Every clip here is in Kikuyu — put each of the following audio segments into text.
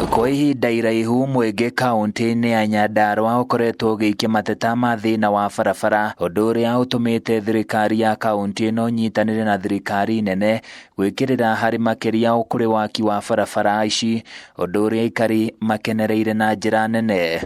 Kwa ihinda iraihu mũingĩ kaunti-inĩ ya Nyandarua ũkoretwo ũgĩikia mateta ma thĩna wa barabara, ũndũ ũrĩa ũtũmĩte thirikari ya kaunti ĩno nyitanĩre na thirikari nene gwĩkĩrĩra harĩ makĩria kũrĩ waki wa barabara ici, ũndũ ũrĩa aikari makenereire na njĩra nene.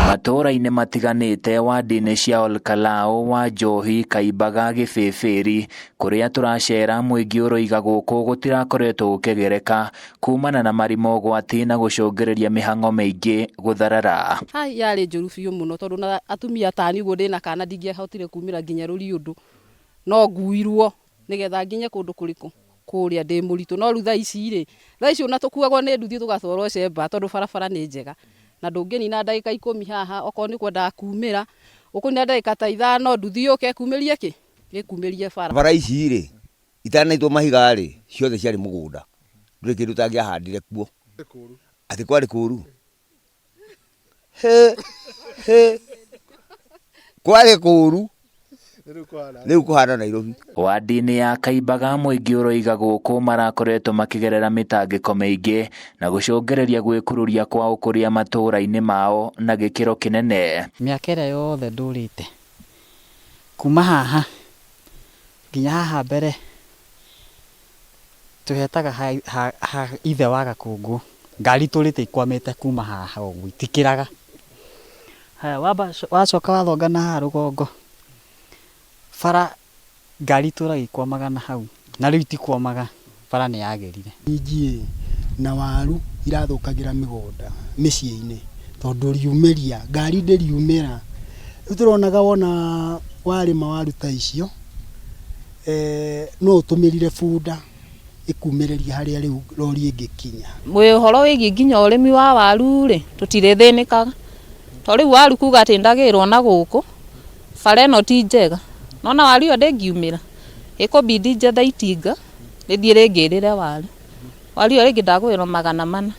Matũũra-inĩ matiganĩte wadi-inĩ cia Olkalau, Wanjohi, Kaimbaga, Gĩbĩbĩri kũrĩa tũracera mũingĩ ũroiga gũkũ gũtirakoretwo gũkĩgereka kumana na marima ũgwati na gũcũngĩrĩria mĩhang'o mĩingĩ gũtharara. Hai yarĩ njũru biũ mũno tondũ na atumia ta niĩ ũguo ndĩna kana ndingĩahotire kumĩra nginya rũriũndũ no nguirwo nĩgetha nginye kũndũ kũrĩkũ kũrĩa ndĩ mũritũ no rĩu thaa ici rĩ thaa ici ona tũkuagwo nĩ nduthi tũgatwarwo cemba tondũ barabara nĩ njega na ndũngĩnina ndagĩka 10 haha okorwo nĩ kwendaga kumĩra ũkũnina ndagĩka ta 5 nduthi yũke ĩkumĩrie kĩ ĩkumĩrie bara. Bara ici rĩ itanaitwo mahiga rĩ ciothe ciarĩ mũgũnda ndũrĩ kĩndũ ũtangĩahandire kuo atĩ kwarĩ kũru hĩ hĩ kwarĩ kũru rĩu kũhana Nairobi. Wadi-inĩ ya Kaimbaga mũingĩ ũroiga gũkũ marakoretwo makĩgerera mĩtangĩko mĩingĩ na gũcũngĩrĩria gwĩkururia kwa ũkũria matũũra-inĩ mao na gĩkĩro kĩnene. Mĩaka ĩrĩa yothe ndũrĩte kuma haha nginya haha mbere tũhetaga ha ithe wa Gakũngũ ngari itũrĩte ikwamĩte kuma haha ũguo itikĩraga. Haya wacoka wathonga na haha rũgongo bara ngari itũraga ikwamaga na hau na rĩu itikwamaga bara nĩ yagĩrire. Minji na waru irathũkagĩra mĩgũnda mĩciĩ-inĩ tondũ riumĩria ngari ndĩriumĩra. Rĩu tũronaga wona warĩma waru ta icio no ũtũmĩrire bunda ĩkumĩrĩria harĩa rĩu rori ĩngĩkinya. Ũhoro wĩgiĩ nginya ũrĩmi wa waru rĩ tũtirĩthĩnĩkaga to rĩu waru kuga atĩ ndagĩrwo na gũkũ bara ĩno ti njega nona waru ĩyo ndĩngiumĩra ĩkũbidi njethe itinga rĩthiĩ rĩngĩrĩre waru waru ĩyo rĩngĩ ndagũrĩrwo 400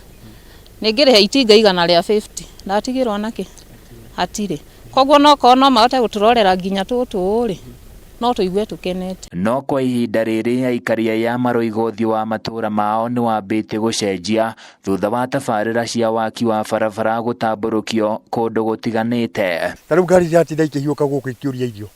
nĩngĩrĩha itinga 150 ndatigĩrwo nakĩ hatirĩ koguo nokorwo no mahote gũtũrorera nginya tũtũ rĩ no tũigue tũkenete. No kwa ihinda rĩrĩ aikari aya maroiga ũthiũ wa matũũra mao nĩ wambĩtie gũcenjia thutha wa tabarĩra cia waki wa barabara gũtambũrũkio kũndũ gũtiganĩte. Ta rĩu ngari iratinda ikĩhiũka gũkũ ikĩũria irio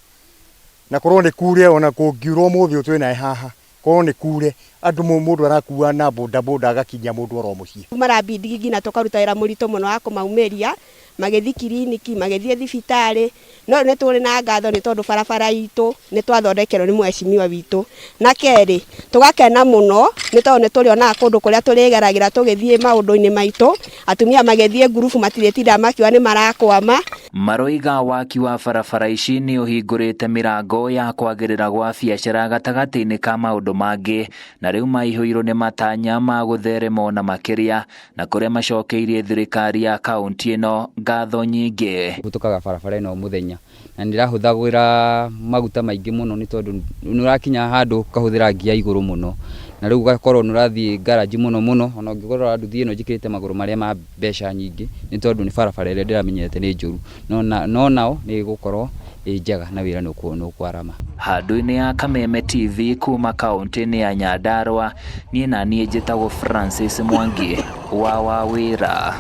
na korwo nĩ kure ona kũngiura ũmũthĩ ũyũ twĩnaye haha korwo nĩ kure andũ mũndũ arakua na boda boda agakinyia mũndũ oro mũciĩ. Marabindi nginya tũkaruta wĩra mũritũ mũno wa kũmaumĩria magĩthiĩ kiriniki magĩthiĩ thibitarĩ no rĩu nĩ tũrĩ na ngatho nĩ tondũ barabara itũ nĩ twathondekerwo nĩ mheshimiwa witũ. Na kerĩ tũgakena mũno nĩ tondũ nĩ tũrĩonaga kũndũ kũrĩa tũrĩgeragĩra tũgĩthiĩ maũndũ-inĩ maitũ atumia magĩthiĩ ngurubu matirĩtindaga makiuga nĩ marakwama. Maroiga waki wa barabara ici nĩ ũhingũrĩte mĩrango ya kwagĩrĩra gwa biacara gatagatĩ-inĩ ka maũndũ mangĩ na rĩu maihũirwo nĩ matanya ma gũtherema ona makĩria na kũrĩa macokeirie thirikari ya kaunti ĩno ngatho nyingĩ. Hũtũkaga barabara ĩno mũthenya na nĩrahũthagĩra maguta maingĩ mũno nĩ tondũ nĩũrakinya handũ ũkahũthĩra ngia igũrũ mũno na rĩu ũgakorwo nĩũrathiĩ garage mũno mũno ona ũngĩrora nduthi ĩno njĩkĩrĩte magũrũ marĩa ma mbeca nyingĩ nĩ tondũ nĩ barabara ĩrĩa ndĩramenyete nĩ njũru no nao nĩ ĩgũkorwo ĩ njega na wĩra nĩ ũkwarama. Handũ-inĩ ya Kameme TV kuma kaunti-inĩ ya Nyandarua niĩ na niĩ njĩtagwo Francis Mwangi wa Wawĩra.